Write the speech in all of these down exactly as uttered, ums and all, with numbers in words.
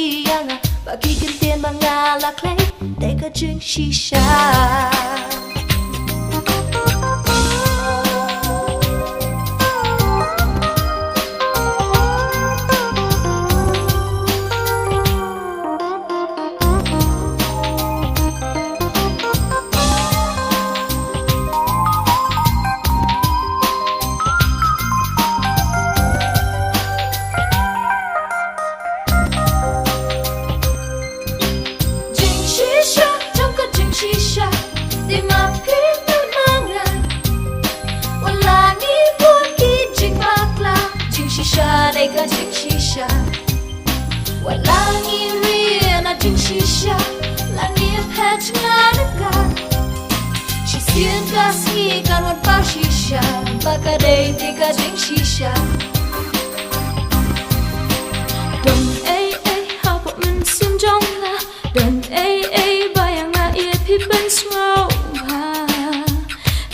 ïa nga, ba ki kyntien ba nga la khlei dei ka jingshisha. Jingshisha jong ka jingshisha, dei ma phi bad ma nga. Wat la ngi bun ki jingbakla, jingshisha dei ka jingshisha. Wat la ngi ri na jingshisha, la ngi phet nga na ka. Shisien ka sngi kan wan paw shisha, ba ka dei te ka jingshisha. Don ei ei hapoh mynsiem jong nga, don ei ei ba ïa nga ïa phi pynsngewbha.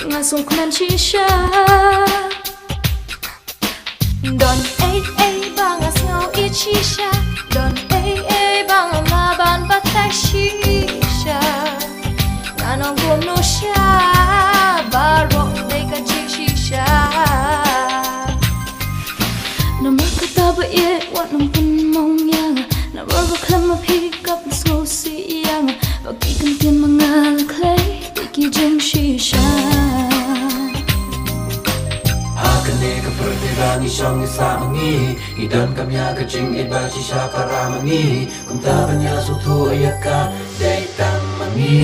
Nga sngewkmen shisha. Don ei ei ba nga sngew ïeit shisha, don ei ei ba nga mlah ban batai shisha. Ngan ong kumno sha, baroh dei ka jingshisha. Namar kata ba ïeit wat nym pynmong ïa nga, namar ba khlem ma phi ka pynsngewsih ïa nga, ba ki kyntien ba nga la khlei dei ki jingshisha. Ha kane ka pyrthei ba ngi shong ngi sah ma ngi, ngi donkam ïa ka jingïeit ba shisha para ma ngi. Kumta ban ïa sngewthuh ïa ka dei tang ma ngi.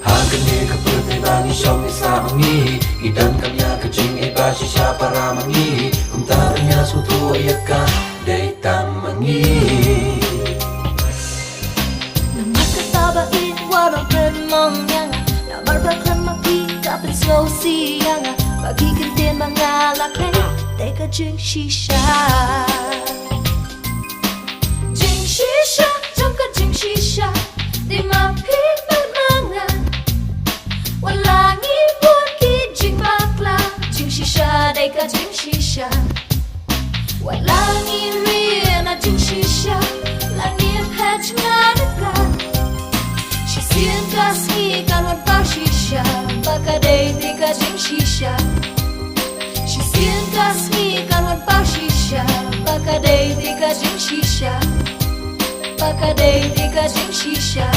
Ha kane ka pyrthei ba ngi shong ngi sah ma ngi, ngi donkam ïa ka jingïeit ba shisha para ma ngi. Kumta ban ïa sngewthuh ïa ka dei tang ma ngi. Namar kata ba ïeit wat nym pynmong ïa nga, namar ba khlem ma phi ka pynsngewsih ïa nga, ba ki kyntien ba nga la khlei dei ka jingshisha. Jingshisha jong ka jingshisha, dei ma phi bad ma nga. Wat la ngi bun ki jingbakla, jingshisha dei ka jingshisha. Wat la ngi ri na jingshisha, la ngi phet nga na ka. Shisien ka sngi kan wan paw shisha, ba ka dei te ka jingshisha. Shisien ka sngi kan wan paw shisha, ba ka dei te ka jingshisha. Ba ka dei te ka jingshisha.